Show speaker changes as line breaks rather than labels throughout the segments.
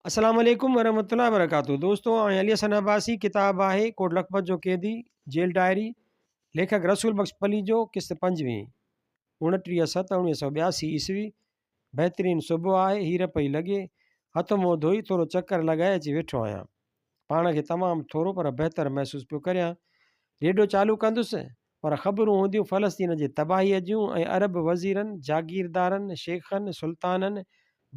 السلام عليڪم ورحمة الله وبرڪاته دوستو آئون علي حسن عباسي ڪتاب آهي ڪوٽ لکپت جو قيدي جيل ڊائري ليکڪ رسول بخش پليجو قسط پنجويهين 29 ست 1982 عيسوي بهترين صبح آهي هير پئي لڳي هٿ منهن ڌوئي ٿورو چڪر لڳائي اچي ويٺو آهيان پاڻ کي تمام ٿورو پر بهتر محسوس پيو ڪريان ريڊيو چالو ڪندس پر خبرون هونديون فلسطين جي تباهيء جون ۽ عرب وزيرن، جاگيردارن، شيخن، سلطانن،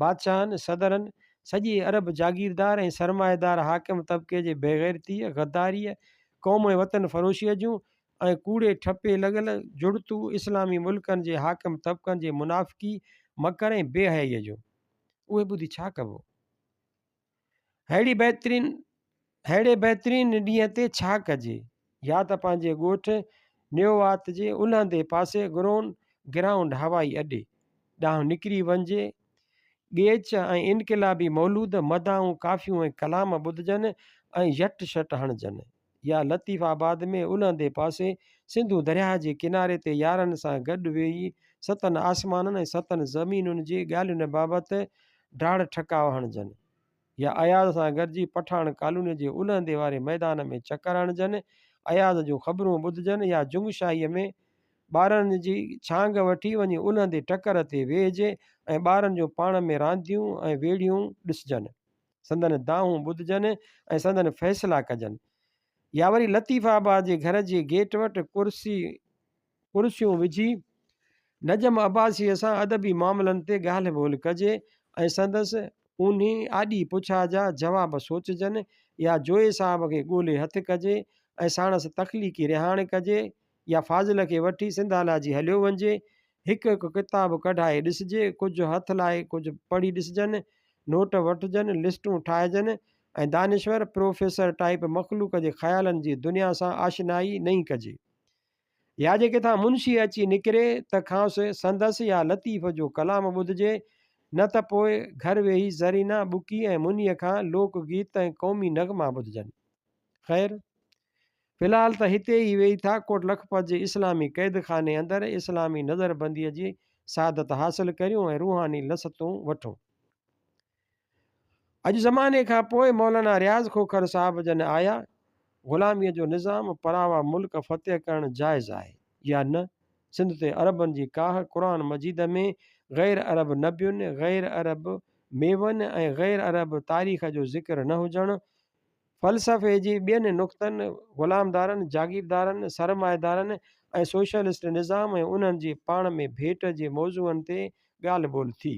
بادشاهن، صدرن، سڄي عرب جاگيردار ۽ سرمائيدار حاڪم طبقي جي بيغيرتيء، غداريء، قوم ۽ وطن فروشيء جون ۽ ڪوڙي ٺپي لڳل جڙتو اسلامي ملڪن جي حاڪم طبقن جي منافقي، مڪر ۽ بي حيائيء جون. اهي ٻڌي ڇا ڪبو؟ ههڙي بهترين ههڙي بهترين ڏينهن تي ڇا ڪجي؟ يا ته پنهنجي ڳوٺ نيووات جي الهندي پاسي گرون گرائونڊ هوائي اڏي ڏانهن نڪري وڃجي، ڳيچ ۽ انقلابي مولود، مداحون، ڪافيون ۽ ڪلام ٻڌجن ۽ يٽ شٽ هڻجن. يا لطيف آباد ۾ الهندي پاسي سنڌو درياهه جي ڪناري تي يارن سان گڏ ويهي ستن آسمانن ۽ ستن زمينن جي ڳالهين بابت ڊاڙ ٺڪاء هڻجن يا اياز سان گڏجي پٺاڻ ڪالونيء جي الهندي واري ميدان ۾ چڪر هڻجن، اياز جون خبرون ٻڌجن يا جنگشاهيء ۾ ٻارن جي ڇانگ وٺي وڃي الهندي ٽڪر تي ويهجي ۽ ٻارن جون پاڻ ۾ رانديون ۽ ويڙهيون ڏسجن. سندن دانهون ٻڌجن ۽ سندن فيصلا ڪجن. يا وري لطيف آباد جي گهر جي گيٽ وٽ ڪرسي ڪرسيون وجهي نجم عباسيء سان ادبي معاملن تي ڳالهه ٻولهه ڪجي ۽ سندس اونهي آڏي پڇا جا جواب سوچجن يا جويي صاحب کي ڳولي هٿ ڪجي ۽ ساڻس تخليقي رهاڻ ڪجي يا فاضل کي وٺي سنڌالاجي هليو وڃجي، هڪ هڪ ڪتاب ڪڍائي ڏسجي، ڪجهه هٿ لائي ڪجهه پڙهي ڏسجن، نوٽ وٺجن، لسٽون ٺاهجن ۽ دانشور، پروفيسر ٽائيپ مخلوق جي خيالن جي دنيا سان آشنائي نئين ڪجي. يا جي ڪٿان منشي اچي نڪري ته کانئس سندس يا لطيف جو ڪلام ٻڌجي، نه ته پوء گهر ويهي زرينا، ٻڪي ۽ منيء کان لوڪ گيت ۽ قومي نغما ٻڌجن. خير! في الحال ته هتي ئي ويهي ٿا ڪوٽ لکپت جي اسلامي قيد خاني اندر اسلامي نظربنديء جي سعادت حاصل ڪريون ۽ روحاني لذتون وٺون. اڄ زماني کان پوء مولانا رياض کوکر صاحب جن آيا، غلاميء جو نظام پراوا ملڪ فتح ڪرڻ جائز آهي يا نه؟ سنڌ تي عربن جي ڪاهه، قرآن مجيد ۾ غير عرب نبين، غير عرب ميون ۽ غير عرب تاريخ جو ذڪر نه هجڻ، فلسفي جي ٻين نقطن، غلامدارن، جاگيردارن، سرمائيدارن ۽ سوشلسٽ نظام ۽ انهن جي پاڻ ۾ ڀيٽ جي موضوعن تي ڳالهه ٻولهه ٿي.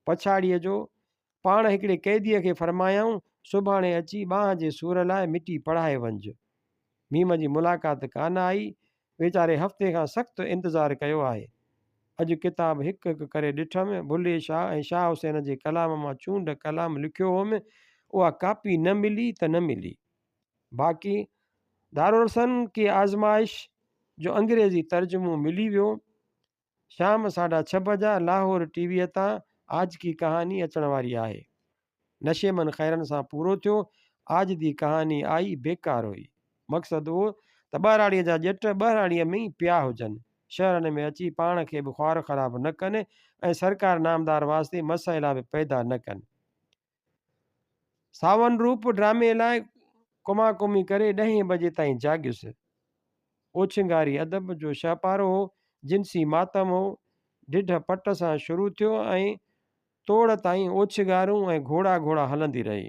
پڇاڙيء جو، پاڻ هڪڙي قيديء کي فرمايائون، سڀاڻي اچي ٻانهن جي سور لاء مٽي پڙهائي وڃج. ميم جي ملاقات ڪانه آئي، ويچاري هفتي کان سخت انتظار ڪيو آهي. اڄ ڪتاب هڪ هڪ ڪري ڏٺم، بلهي شاهه ۽ شاهه حسين جي ڪلام مان چونڊ ڪلام لکيو هوم، اها ڪاپي نه ملي ته نه ملي. باقي دارالحسن ڪي آزمائش جو انگريزي ترجمو ملي ويو. شام ساڍا ڇهه بجا لاهور ٽي ويء تان آج ڪي ڪهاني اچڻ واري آهي. نشيمن خيرن سان پورو ٿيو، آج the ڪهاني آئي بيڪار هئي. مقصد اهو ته ٻهراڙيء جا ڄٽ ٻهراڙيء ۾ ئي پيا هجن، شهرن ۾ اچي پاڻ کي به خوار خراب نه ڪن ۽ سرڪار نامدار واسطي مسئلا به پيدا نه ڪن. ساون روپ ڊرامي لاء ڪما ڪمي ڪري ڏهين بجي تائين جاڳيس. اوڇنگاري ادب جو شهپارو هو، جنسي ماتم هو، ڍڍ پٽ سان شروع ٿيو ۽ توڙ تائين اوڇنگارون ۽ گهوڙا گهوڙا هلندي رهي.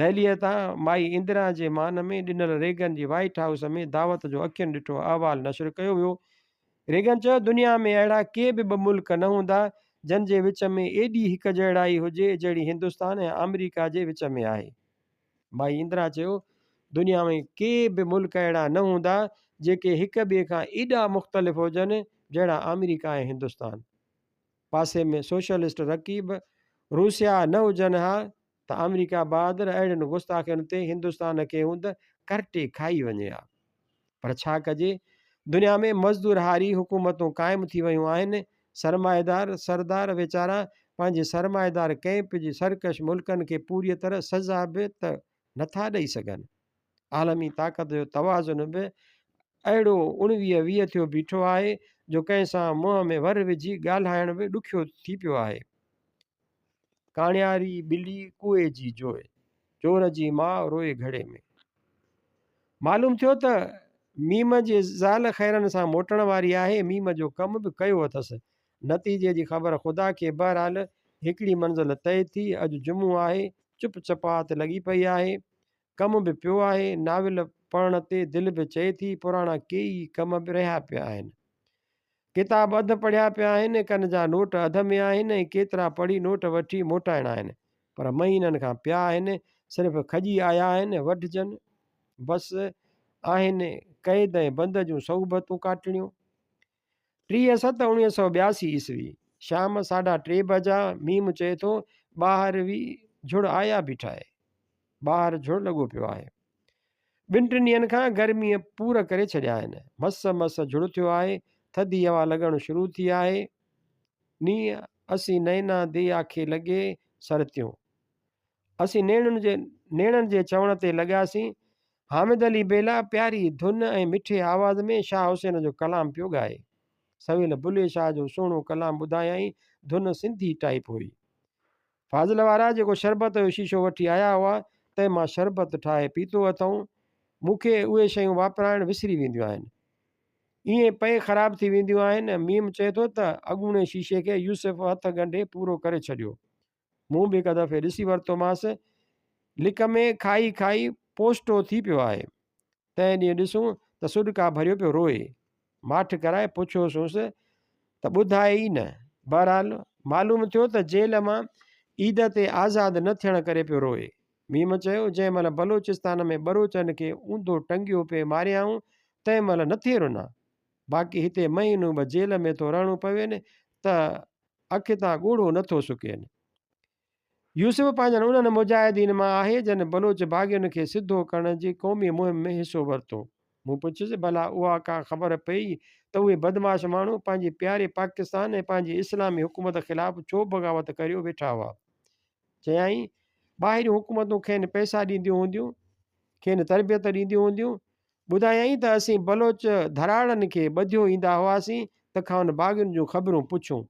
دهليء تان مائي اندرا جي مان ۾ ڏنل ريگن جي وائيٽ هائوس ۾ دعوت جو اکين ڏٺو احوال نشر ڪيو ويو. ريگن چيو، دنيا ۾ اهڙا ڪي به ٻه ملڪ نه هوندا، جن جي وچ ۾ ايڏي هڪجهڙائي هجي، جهڙي هندستان ۽ آمريڪا جي وچ ۾ آهي. مائي اندرا چيو، دنيا ۾ ڪي به ملڪ اهڙا نه هوندا، جيڪي هڪ ٻئي کان ايڏا مختلف هجن، جهڙا آمريڪا ۽ هندستان. پاسي ۾ سوشلسٽ رقيب روسيا نه هجن ها ته آمريڪا بهادر اهڙين گستاخين تي هندستان کي هوند ڪرٽي کائي وڃي ها. پر ڇا ڪجي دنيا ۾ مزدور هاري حڪومتون قائم ٿي ويون آهن، سرمائيدار سردار ويچارا پنهنجي سرمائيدار ڪئمپ جي سرڪش ملڪن کي پوريء طرح سزا به ته نٿا ڏئي سگهن. عالمي طاقت جو توازن به اهڙو اڻويهه 20 ٿيو بيٺو آهي جو ڪنهن سان منهن ۾ ور وجهي ڳالهائڻ به ڏکيو ٿي پيو آهي. ڪاڻياري ٻلي ڪوئي جي جوء، چور جي ماء روئي گهڙي ۾. معلوم ٿيو ته ميم جي زال خيرن سان موٽڻ واري آهي. ميم جو ڪم به ڪيو اٿس. نتيجي جي خبر خدا کي. بهرحال هڪڙي منزل طئي ٿي. اڄ جمعو آهي. چپ چپات لڳي پئي آهي. ڪم به پيو آهي. ناول پڙهڻ تي دل به چئي ٿي. پراڻا ڪيئي ڪم به رهيا پيا آهن. ڪتاب اڌ پڙهيا پيا آهن، ڪن جا نوٽ اڌ ۾ آهن ۽ ڪيترا پڙهي نوٽ وٺي موٽائڻا آهن، پر مهينن کان پيا آهن، صرف کڄي آيا آهن، وڍجن بس آهن قيد ۽ بند جون صعوبتون ڪاٽڻيون. 30/7/1982 عيسوي، شام ساڍا ٽي بجا، ميم چئي ٿو، ٻاهر وي جھڙ آيا بيٺا آهي. ٻاهر جھڙ لڳو پيو آهي. ٻن ٽن ڏينهن کان گرميء پور ڪري ڇڏيا آهن. مس مس جھڙ ٿيو آهي. ٿڌي هوا لڳڻ شروع ٿي آهي. نينهن اسين نينا the آکي لڳي سرتيون. اسين نيڻن جي نيڻن جي چوڻ تي لڳاسين. حامد علي بيلا پياري ڌن ۽ مٺي آواز ۾ شاهه حسين جو ڪلام پيو ڳائي. سويل بلي شاهه جو سهڻو ڪلام ٻڌايائين. ڌن سنڌي ٽائيپ هئي. فاضل وارا جيڪو شربت جو شيشو وٺي آيا هئا، تنهن مان شربت ٺاهي پيتو اٿئون. مون کي اهي شيون واپرائڻ وسري وينديون آهن. ائين پئي خراب ٿي وينديون آهن. ميم چئي ٿو ته اڳوڻي شيشي کي يوسف هٿ ڳنڍي پورو ڪري ڇڏيو. مون به هڪ دفعي ڏسي ورتومانس. لڪ ۾ کائي کائي پوسٽو ٿي پيو آهي. تنهن ڏينهن ڏسون ته سڏڪا ڀريو پيو روئي. ماٺ ڪرائي پڇيوسونس ته ٻڌائي ئي نه. بهرحال معلوم ٿيو ته جيل مان عيد تي آزاد نه ٿيڻ ڪري پيو روئي. ميم چيو، جنهن مهل بلوچستان ۾ ٻروچن کي اونڌو ٽنگيو پئي ماريائون، تنهن مهل نه ٿي رنا. باقي هتي مهينو به جيل ۾ ٿو رهڻو پوين ته اک تان ڳوڙهو نه ٿو سڪين. يوسف پنهنجن انهن مجاهدين مان آهي جن بلوچ باغين کي سڌو ڪرڻ جي قومي مهم ۾ حصو ورتو. مون پڇيس، ڀلا اها ڪا خبر پيئي ته اهي بدمعاش ماڻهو پنهنجي پياري پاڪستان ۽ پنهنجي اسلامي حڪومت خلاف ڇو بغاوت ڪريو ويٺا هئا؟ چيائين، ٻاهريون حڪومتون کين پئسا ڏينديون هونديون، کين تربيت ڏينديون هونديون. ٻڌايائين ته اسين بلوچ ڌراڙن کي ٻڌيو ايندا هئاسين ته کانئن باغين جون خبرون پڇون.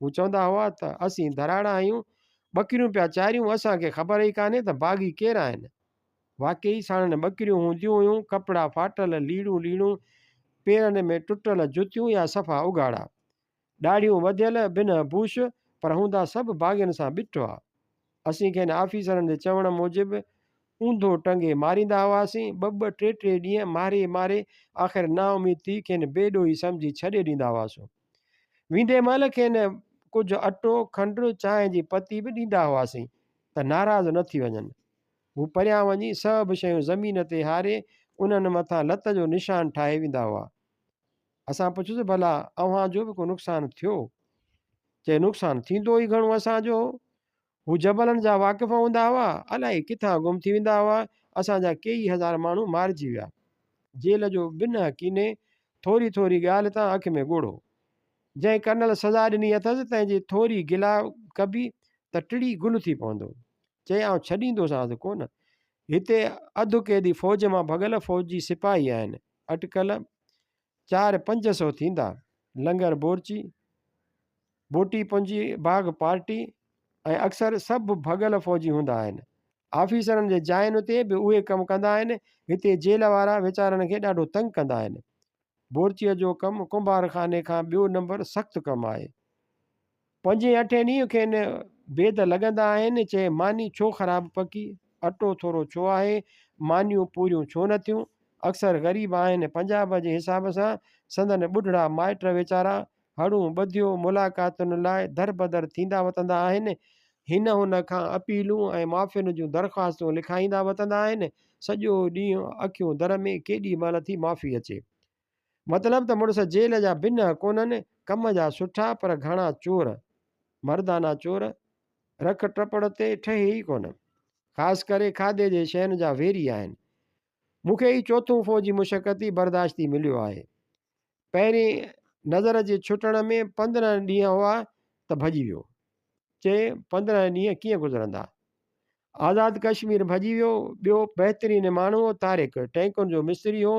هو چوندا هئا ته اسين ڌراڙا آهيون، ٻڪريون پيا چاريون، اسان کي خبر ئي ڪانهي ته باغي ڪير آهن. واقعي ساڻن ٻڪريون هونديون هيون، ڪپڙا ڦاٽل، ليڙون ليڙون، پيرن ۾ ٽٽل جتيون يا صفا اگهاڙا. ڏاڙهيون وڌيل، بنهه بوش، پر هوندا سڀ باغين سان ٻٽ هئا. اسين کين آفيسرن جي چوڻ موجب اونڌو ٽنگي ماريندا هئاسين. ٻه ٻه ٽي ٽي ڏينهن ماري ماري آخر نااميد ٿي کين بي ڏوهي سمجهي ڇڏي ڏيندا هئاسون. ويندي مهل کين ڪجهه اٽو، کنڊ، چانهه جي پتي به ڏيندا هئاسين ته ناراض نه ٿي وڃن. هو پريان وڃي سڀ شيون زمين تي هاري انهن مٿان لت جو نشان ٺاهي ويندا هئا. اسان پڇيس ڀلا اوهان جو به ڪو نقصان ٿيو؟ چئي نقصان ٿيندو ئي گهڻو اسان جو هو. هو جبلن جا واقف هوندا هئا، الائي ڪٿان گم ٿي ويندا هئا، اسان جا ڪيئي هزار ماڻهو مارجي ويا. جيل جو بنهه ڪينهي، ٿوري ٿوري ڳالهه تان اک ۾ ڳوڙهو. جنهن ڪرنل سزا ڏني اٿس، تنهن جي ٿوري گلا ڪبي ته ٽڙي گل ٿي پوندو. چئي آئون ڇڏيندوسانس ڪونه. هتي اڌ قيدي فوج مان ڀڳل فوجي سپاهي آهن، اٽڪل چار پنج سئو ٿيندا. لنگر بورچي، بوٽي پونجي، باغ پارٽي ۽ اڪثر سڀ ڀڳل فوجي هوندا آهن. آفيسرن جي جاين تي به اهي ڪم ڪندا آهن. هتي جيل وارا ويچارن کي ڏاڍو تنگ ڪندا آهن. بورچيء جو ڪم ڪنڀار خاني کان ٻيو نمبر سخت ڪم آهي. پنجين اٺين ڏينهن کين بيد لڳندا آهن، چئي ماني ڇو خراب پڪي، اٽو ٿورو ڇو آهي، مانيون پوريون ڇو نه ٿيون. اڪثر غريب آهن، پنجاب جي حساب سان سندن ٻڍڙا مائٽ ويچارا هڙون ٻڌيو ملاقاتن لاء دربدر ٿيندا وتندا آهن، هن هن کان اپيلون ۽ معافين جون درخواستون لکائيندا وتندا آهن، سڄو ڏينهن اکيون در ۾ ڪيڏي مهل ٿي معافي اچي. مطلب ته مڙس جيل جا بنهه ڪونهن، ڪم جا سٺا پر گهڻا چور، مردانا چور، رک ٽپڙ تي ٺهي ئي ڪونه. خاص ڪري کاڌي جي شين جا ويري آهن. مون کي هي چوٿون فوجي مشقتي برداشتي مليو آهي. پهرين نظر جي ڇٽڻ ۾ 15 ڏينهن هئا ته ڀڄي ويو. چي 15 ڏينهن ڪيئن گذرندا؟ آزاد ڪشمير ڀڄي ويو. ٻيو بهترين ماڻهو هو طارق، ٽئنڪن جو مستري هو،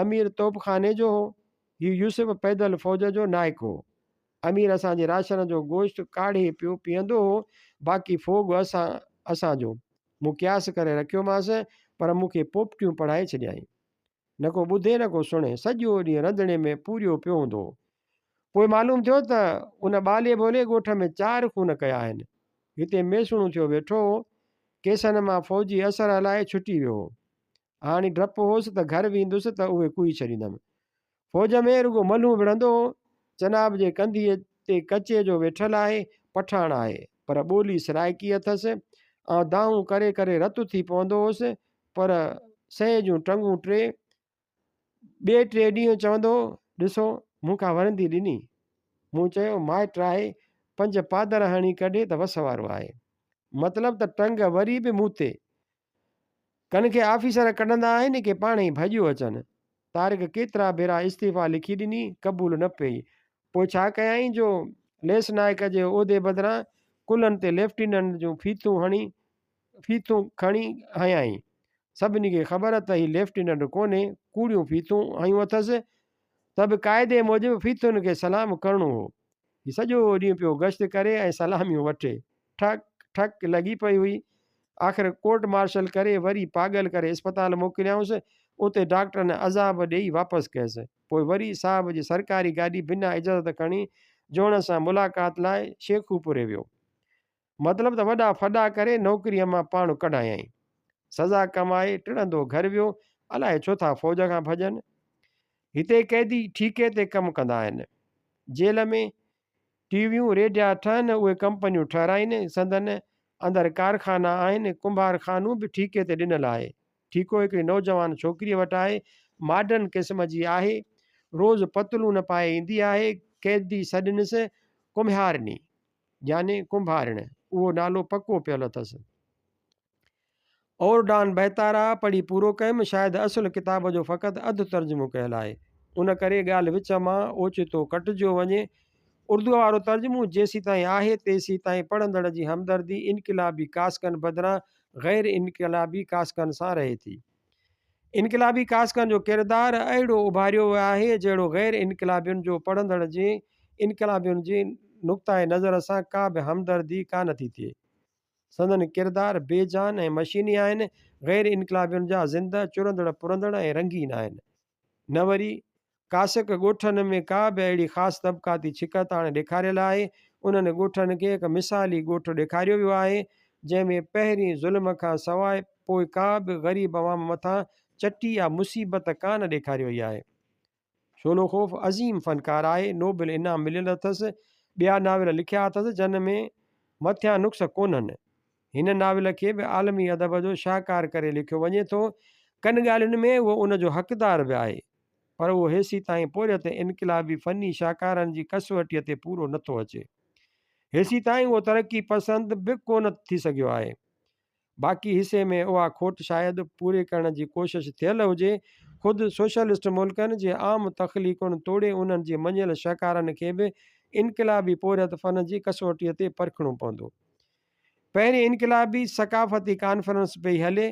امير توبخاني جو هو. هي يوسف پيدل فوج جو نائڪ هو. امير اسان جي راشن جو گوشت ڪاڙهي پيو پيئندو هو، باقي ڦوڳ اسان اسان جو. مون قياس ڪري رکيومانس، پر مون کي پوپٽيون پڙهائي ڇڏيائين. نه ڪو ٻڌي نه ڪو سڻي، سڄو ڏينهن رنڌڻي ۾ پوريو پيو هوندو هو. پوء معلوم ٿيو ته ان ٻالي ڀولي ڳوٺ ۾ چار خون ڪيا آهن. هتي ميسڻو ٿيو ويٺو هو. ڪيسن مان فوجي اثر هلائي ڇٽي ويو هو. هاڻي ڊپ هوس ته گهر ويندس ته اهي ڪوهي ڇڏيندم. فوج ۾ رڳو ملهون وڙهندو هو. چناب جي ڪنڌيء تي ڪچي جو ويٺل آهي، پٺاڻ آهي، پر ٻولي سرائڪي اٿس. آئون دانهون ڪري ڪري رت ٿي پوندو هوس، پر سهي جون ٽنگون ٽي، ٻئي ٽي ڏينهن چوندو هو، ڏسو، مون کان ورندي ڏني. مون چيو، مائٽ آهي، پنج پادر هڻي ڪڍي ته وس وارو آهي. مطلب ته ٽنگ وري به مون تي. ڪن کي آفيسر ڪڍندا آهن، ڪي پاڻهي ڀڄيو اچن. طارق ڪيترا ڀيرا استعيفا لکي ڏني، قبول نه پئي. پوء ڇا ڪيائين جو ليس نائڪ جي عهدي بدران ڪلهن تي ليفٽيننٽ جون ڦيٿون هڻي ڦيٿون کڻي هنيائين. سڀني کي خبر ته هي ليفٽيننٽ ڪونهي، ڪوڙيون ڦيٿون هنيون اٿس، ته به قاعدي موجب ڦيٿن کي سلام ڪرڻو هو. هي سڄو ڏينهن پيو گشت ڪري ۽ سلاميون وٺي. ٺڪ ٺڪ لڳي پئي هئي. آخر ڪورٽ مارشل ڪري وري پاڳل ڪري اسپتال موڪليائونس. اتي ڊاڪٽرن عذاب ڏيئي واپس ڪيس. پوء وري صاحب جي سرڪاري گاڏي بنا اجازت کڻي جوڻس سان ملاقات لاء شيخوپوري ويو. مطلب ته وڏا ڦڏا ڪري نوڪريء مان پاڻ ڪڍايائين. سزا ڪمائي ٽڙندو گهر ويو. الائي ڇو ٿا فوج کان ڀڄن. هتي قيدي ٺيڪي تي ڪم ڪندا آهن. جيل ۾ ٽي ويون، ريڊيا ٺهن، اهي ڪمپنيون ٺهرائين. سندن اندر ڪارخانا آهن. ڪنڀار خانو به ٺيڪي تي ڏنل آهي. ٺيڪو هڪڙي نوجوان ڇوڪريء وٽ آهي. ماڊرن قسم جي آهي. روز پتلون پائي ايندي آهي. قيدي سڏينس ڪمهارني. يعني ڪنڀارڻ، اهو نالو پڪو پيل اٿس. اور ڊان بهتارا پڙهي پورو ڪيم، شايد اصل ڪتاب جو فقط اڌ ترجمو ڪيل آهي، ان ڪري ڳالهه وچ مان اوچتو ڪٽجيو وڃي. اردوء وارو ترجمو جيسيتائين آهي، تيسيتائين پڙهندڙ جي همدردي انقلابي ڪاسڪن بدران غير انقلابي ڪاسڪن سان رهي ٿي. انقلابي ڪاسڪن جو ڪردار اهڙو اڀاريو ويو آهي، جهڙو غير انقلابين جو پڙهندڙ جي انقلابين جي نقطه نظر سان ڪا به همدردي ڪا نه ٿي ٿئي. سندن ڪردار بي جان ۽ مشيني آهن، غير انقلابين جا زنده، چرندڙ پرندڙ ۽ رنگين آهن. نه وري ڪاسڪ ڳوٺن ۾ ڪا به اهڙي خاص طبقاتي ڇڪتاڻ ڏيکاريل آهي. انهن ڳوٺن کي هڪ مثالي ڳوٺ ڏيکاريو ويو آهي، جنهن ۾ پهرين ظلم کان سواء پوء ڪا به غريب عوام مٿان چٽي يا مصيبت ڪا نه ڏيکاري وئي آهي. شولوخوف عظيم فنڪار آهي، نوبل انعام مليل اٿس، ٻيا ناول لکيا اٿس، جن ۾ مٿيان نقص ڪونهن. هن ناول کي به عالمي ادب جو شاهڪار ڪري ليکيو وڃي ٿو. ڪن ڳالهين ۾ اهو ان جو حقدار به آهي. پر اهو هيسيتائين پورهيت انقلابي فني شاهڪارن جي ڪسوٽيء تي پورو نٿو اچي. هيسيتائين اهو ترقي پسند به ڪونه ٿي سگهيو آهي. باقي حصي ۾ اها کوٽ شايد پوري ڪرڻ جي ڪوشش ٿيل هجي. خود سوشلسٽ ملڪن جي عام تخليقن توڙي انهن جي مڃيل شاهڪارن کي به انقلابي پورهيت فن جي ڪسوٽيء تي پرکڻو پوندو. پهرين انقلابي ثقافتي ڪانفرنس پئي هلي.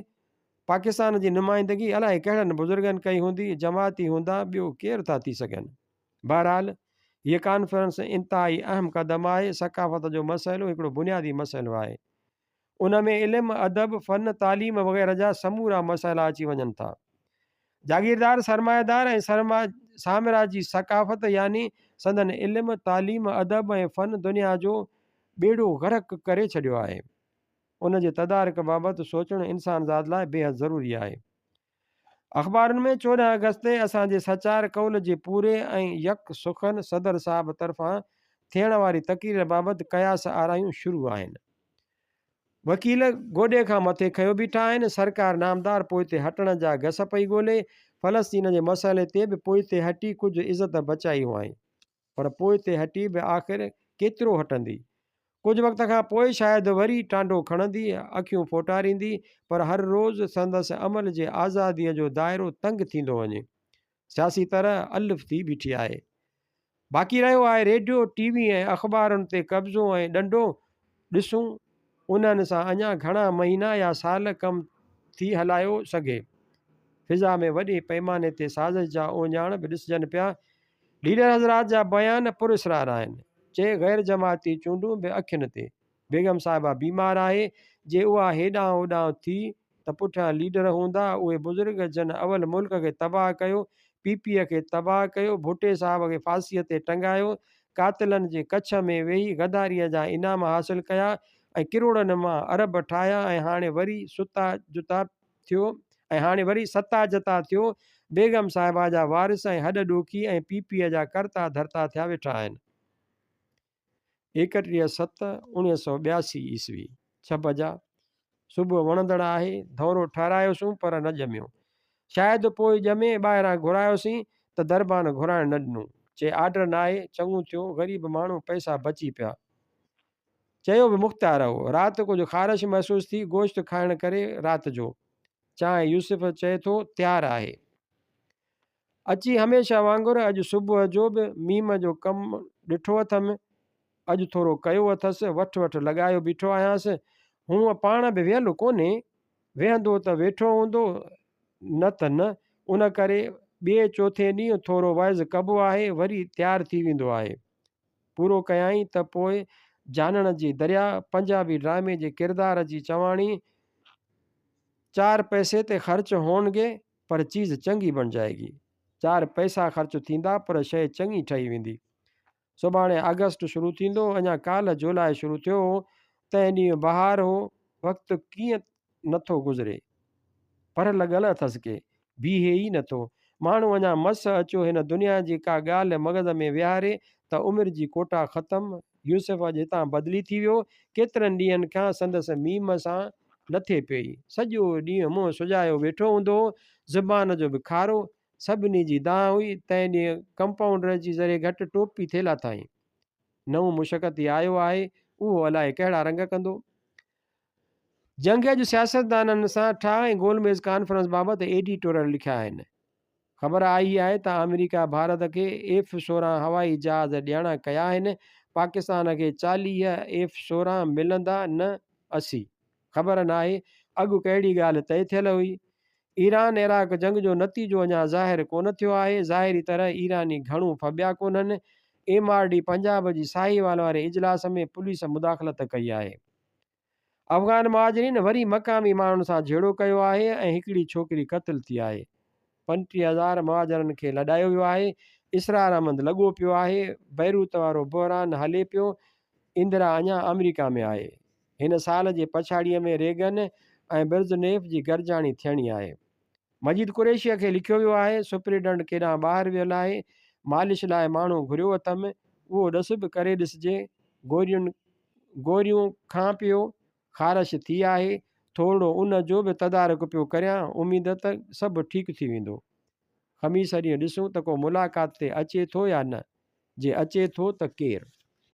پاڪستان جي نمائندگي الائي ڪهڙن بزرگن ڪئي هوندي، جماعتي هوندا، ٻيو ڪير ٿا ٿي سگهن. بهرحال هيء ڪانفرنس انتهائي اهم قدم آهي، ثقافت جو مسئلو هڪڙو بنيادي مسئلو آهي. ان ۾ علم، ادب، فن، تعليم وغيره جا سمورا مسئلا اچي وڃن ٿا. جاگيردار، سرمائيدار ۽ سامراجي ثقافت يعني سندن علم، تعليم، ادب ۽ فن دنيا جو ٻيڙو غرق ڪري ڇڏيو آهي. ان جي تدارڪ بابت سوچڻ انسانذات لاء بيحد ضروري آهي. اخبارن ۾ 14 آگسٽ تي اسان جي سچار قول جي پوري ۽ يڪ سخن صدر صاحب طرفان ٿيڻ واري تقرير بابت قياس آرائيون شروع آهن. وڪيل گوڏي کان مٿي کنيو بيٺا آهن، سرڪار نامدار پوئتي هٽڻ جا گس پئي ڳولي، فلسطين جي مسئلي تي به پوئتي هٽي ڪجهه عزت بچائي هئائين. پر پوئتي هٽي به آخر ڪيترو هٽندي؟ ڪجهه وقت کان پوء شايد وري ٽانڊو کڻندي، اکيون ڦوٽاريندي، پر هر روز سندس عمل جي آزاديء جو دائرو تنگ ٿيندو وڃي. سياسي طرح الف ٿي بيٺي آهي. باقي رهيو آهي ريڊيو، ٽي وي ۽ اخبارن تي قبضو ۽ ڏنڊو، ڏسون انهن سان اڃا گهڻا مهينا يا سال ڪم ٿي هلايو سگهي. فضا ۾ وڏي پئماني تي سازش جا اهڃاڻ به ڏسجن پيا. ليڊر حضرات جا بيان پراسرار آهن. چي غير جماعتي چونڊون به اکين تي. بيگم صاحبه بيمار آهي، جي اها هيڏانهن هوڏانهن ٿي ته پٺيان ليڊر هوندا، اهي بزرگ جن اول ملڪ کي تباهه ڪيو، پي پي کي تباهه ڪيو، ڀٽي صاحب کي ڦاسيء تي ٽنگايو، قاتلن جي ڪڇ ۾ ويهي غداريء جا انعام حاصل ڪيا ۽ ڪروڙن مان ارب ٺاهيا ۽ هاڻي وري ستا جتا ٿيو ۽ هاڻي وري ستا جتا ٿيو، بيگم صاحبه جا وارث ۽ هڏ ڏوکي ۽ پي پي جا ڪرتا ڌرتا ٿيا ويٺا آهن. 31 ست 1982 عيسوي، ڇهه بجا، صبح وڻندڙ آهي، ڌؤنرو ٺهرايوسون پر نه ڄميو. شايد پوء ڄمي، ٻاهران گهرايوسين ته دربان گهرائڻ نه ڏنو. چي آرڊر ناهي، چڱو ٿيو، غريب ماڻهو پئسا بچي پيا. چيو به مختيار هو. رات ڪجهه خارش محسوس ٿي، گوشت کائڻ ڪري رات جو. چانهه يوسف چئي ٿو تيار آهي. اچي هميشه وانگر اڄ صبح جو به ميم جو ڪم ڏٺو اٿم. اڄ ٿورو ڪيو اٿس، وٺ وٺ لڳايو بيٺو آهيانس. هونء پاڻ به ويل ڪونهي، ويهندو ته ويٺو هوندو، نه ته نه. ان ڪري ٻئي چوٿين ڏينهن ٿورو وعظ ڪبو آهي، وري تيار ٿي ويندو آهي. پورو ڪيائين ته پوء جانڻ جي درياء پنجابي ڊرامي جي ڪردار جي چواڻي چار پئسي تي خرچ هونگي پر چيز چنگي بڻ جائيگي، چار پئسا خرچ ٿيندا پر شيء چڱي ٺهي ويندي. سڀاڻي آگسٽ شروع ٿيندو، اڃا ڪالهه جولاء شروع ٿيو هو، تنهن ڏينهن بهار هو، وقت ڪيئن نٿو گذري. پر لڳل اٿس ڪي، بيهي ئي نٿو. ماڻهو اڃا مس اچيو هن دنيا جي ڪا ڳالهه مغز ۾ ويهاري ته عمر جي ڪوٽا ختم. يوسف اڄ هتان بدلي ٿي ويو. ڪيترن ڏينهن کان سندس ميم سان نه ٿي پيئي. سڄو ڏينهن منهن سجايو ويٺو هوندو هو. زبان جو به کارو. سڀني جي دانهن هئي. تنهن ڏينهن ڪمپائونڊر جي ذري گهٽ ٽوپي ٿي لاٿائين. نئون مشقتي آيو آهي، اهو الائي ڪهڙا رنگ ڪندو. جنگ اڄ سياستدانن سان ٺاهه ۽ گول ميز ڪانفرنس بابت ايڊيٽورل لکيا آهن. خبر آئي آهي ته آمريڪا ڀارت کي ايف 16 هوائي جهاز ڏيڻا ڪيا آهن، پاڪستان کي 40 ايف 16 ملندا نه 80. خبر ناهي اڳ ڪهڙي ڳالهه طئي ٿيل هئي. ايران عراق جنگ جو نتيجو اڃا ظاهر ڪونه ٿيو آهي، ظاهري طرح ايراني گهڻو ڦٻيا ڪونهن. ايم آر ڊي پنجاب جي ساهيوال واري اجلاس ۾ پوليس مداخلت ڪئي آهي. افغان مهاجرين وري مقامي ماڻهن سان جهيڙو ڪيو آهي ۽ هڪڙي ڇوڪري قتل ٿي آهي. 35 هزار مهاجرن کي لڏايو ويو آهي. اسرار احمد لڳو پيو آهي. بيروت وارو بحران هلي پيو. اندرا اڃا آمريڪا ۾ آهي. هن سال جي پڇاڙيء ۾ ريگن ۽ برزنيف جي گڏجاڻي ٿيڻي آهي. مجيد قريشيء کي لکيو ويو آهي، سپريڊنٽ ڪيڏانهن ٻاهر ويل آهي، مالش لاء ماڻهو گهريو اٿم، اهو ڏس به ڪري ڏسجي، گورين گوريون کان پيو، خارش ٿي آهي، ٿورڙو ان جو به تدارڪ پيو ڪريان، اميد ته سڀ ٺيڪ ٿي ويندو. خميس ڏينهن ڏسون ته ڪو ملاقات تي اچي ٿو يا نه، جي اچي ٿو ته ڪير؟